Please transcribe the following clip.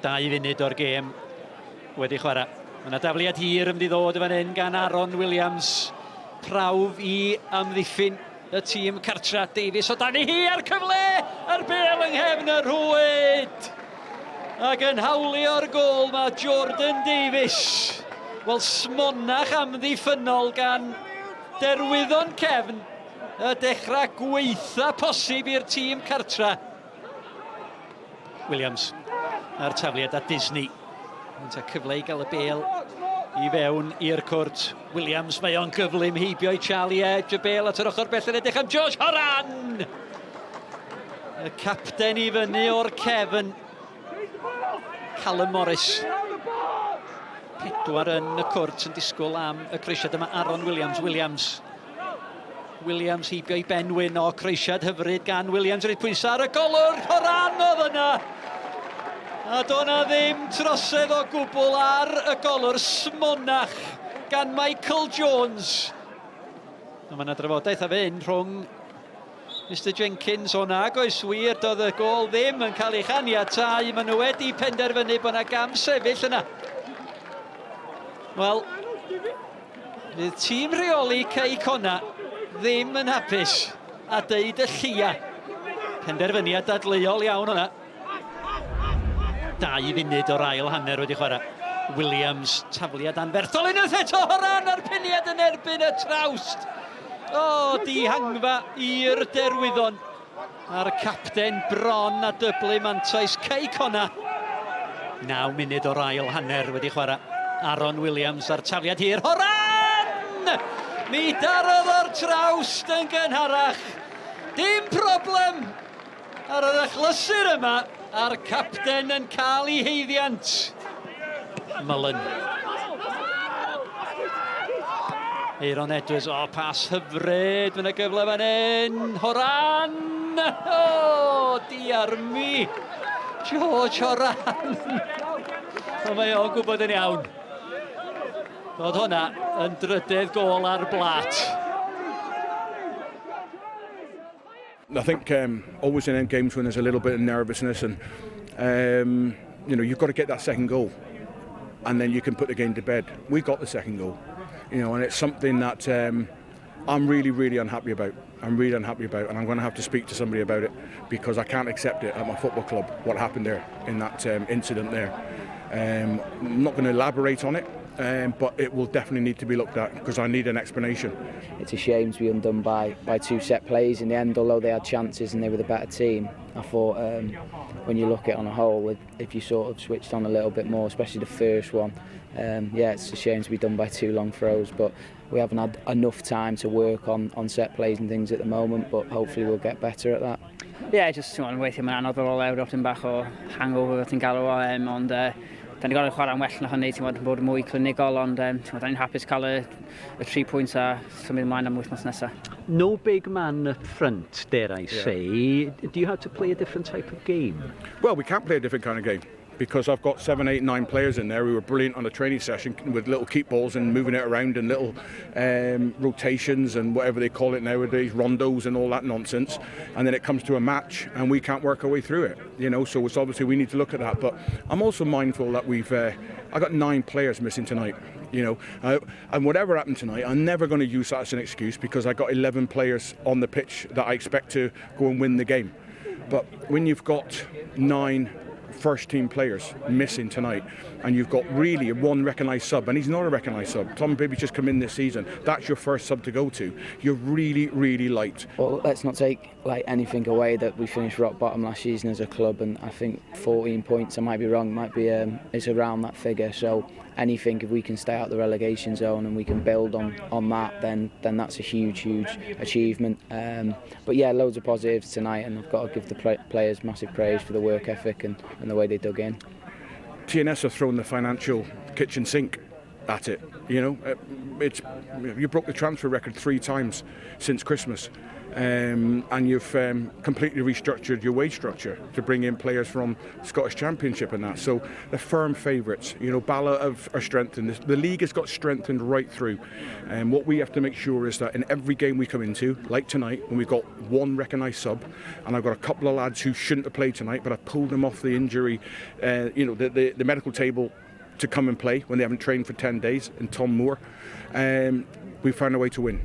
Dau funud o'r gêm wedi chwarae. Mae yna dafliad hir yn mynd i ddod yn fan hyn gan Aaron Williams. Prawf i amddiffyn y tîm cartra. Davies o dan i hi a'r cyfle! A'r bel yng nghefn y rhwyd! Ac yn hawlio'r gôl mae Jordan Davies. Wel, smonach amddiffynnol gan Derwyddon Cefn. Y dechrau gweitha posib i'r tîm cartra. Williams a'r tafliad at Disney. Mae'n cyfle i gael y bel i fewn i'r cwrt. Williams, mae o'n gyflym heibio i Charlie Edge, y bel at yr ochr bell yn edrych am George Horan! Y capten i fyny o'r cefn. Callum Morris. Pedwar yn y cwrt yn disgwyl am y croesiad yma. Aaron Williams, Williams. Williams heibio i Ben Wyn o croesiad hyfryd gan Williams rhaid pwysau ar y golwr Horan oedd yna a do na ddim trosedd o gwbl ar y golwr smonach gan Michael Jones a mae yna drafodaeth a fyn rhwng Mr Jenkins o nag oes wir doedd y gôl ddim yn cael ei chaniatáu maen nhw wedi penderfynu bod yna gam sefyll yna wel Fydd tîm rheoli Cei Conna ddim yn hapus a deud y lleia. Penderfyniad dadleuol iawn hwnna. Dau funud o'r ail hanner wedi chwarae. Williams, tafliad anferthol unwaith eto o ran a'r peniad yn erbyn y trawst. O, dihangfa i'r derwyddon. A'r capten bron a dyblu mantais Cei Conna. 9 munud o'r ail hanner wedi chwarae. Aaron Williams a'r tafliad hir. Horan! Mi darodd o'r trawst yn gynharach. Dim problem ar yr achlysur yma a'r capten yn cael ei heiddiant. Mullen. Aeron Edwards, o, oh, pas hyfryd, mae'n gyfle fan hyn. Horan! O, oh, diar mi! George Horan! Ond mae o'n gwybod yn iawn. Doedd hwnna yn drydedd gol ar blat. I think um, always in end games when there's a little bit of nervousness and um, you know you've got to get that second goal and then you can put the game to bed. We got the second goal, you know, and it's something that um, I'm really, really unhappy about. I'm really unhappy about, and I'm going to have to speak to somebody about it because I can't accept it at my football club what happened there in that um, incident there. Um, I'm not going to elaborate on it, um, but it will definitely need to be looked at because I need an explanation. It's a shame to be undone by, by two set plays in the end, although they had chances and they were the better team. I thought um, when you look at it on a whole, if, if you sort of switched on a little bit more, especially the first one, um, yeah, it's a shame to be done by two long throws, but we haven't had enough time to work on, on set plays and things at the moment, but hopefully we'll get better at that. Yeah, just ti'n weithio mae'n anodd ar ôl Ewrop, dim bach o hangover fel ti'n galw o, um, ond uh, da ni gorau chwarae'n well na hynny, ti'n bod, bod mwy clinigol, ond um, ti'n bod, da ni'n hapus cael y, y tri pwynt a symud ymlaen am wythnos nesaf. No big man up front, dare I say. Yeah. Do you have to play a different type of game? Well, we can't play a different kind of game because I've got seven, eight, nine players in there who were brilliant on a training session with little keep balls and moving it around and little um, rotations and whatever they call it nowadays, rondos and all that nonsense. And then it comes to a match and we can't work our way through it, you know. So it's obviously we need to look at that. But I'm also mindful that we've uh, I got nine players missing tonight, you know. Uh, and whatever happened tonight, I'm never going to use that as an excuse because I got 11 players on the pitch that I expect to go and win the game. But when you've got nine first team players missing tonight, and you've got really one recognised sub, and he's not a recognised sub. Tom Bibby's just come in this season. That's your first sub to go to. You're really, really light. Well, let's not take like anything away that we finished rock bottom last season as a club, and I think 14 points. I might be wrong. Might be um, it's around that figure. So anything if we can stay out the relegation zone and we can build on on that, then then that's a huge, huge achievement. Um, but yeah, loads of positives tonight, and I've got to give the play players massive praise for the work ethic and, and the way they dug in. TNS have thrown the financial kitchen sink at it. You know, uh, it's you broke the transfer record three times since Christmas. And you've completely restructured your wage structure to bring in players from Scottish Championship and that. So they're firm favourites. Bala are strengthened. The league has got strengthened right through. And what we have to make sure is that in every game we come into, like tonight, when we've got one recognised sub, and I've got a couple of lads who shouldn't have played tonight, but I've pulled them off the injury, the medical table to come and play when they haven't trained for 10 days, and Tom Moore. We found a way to win.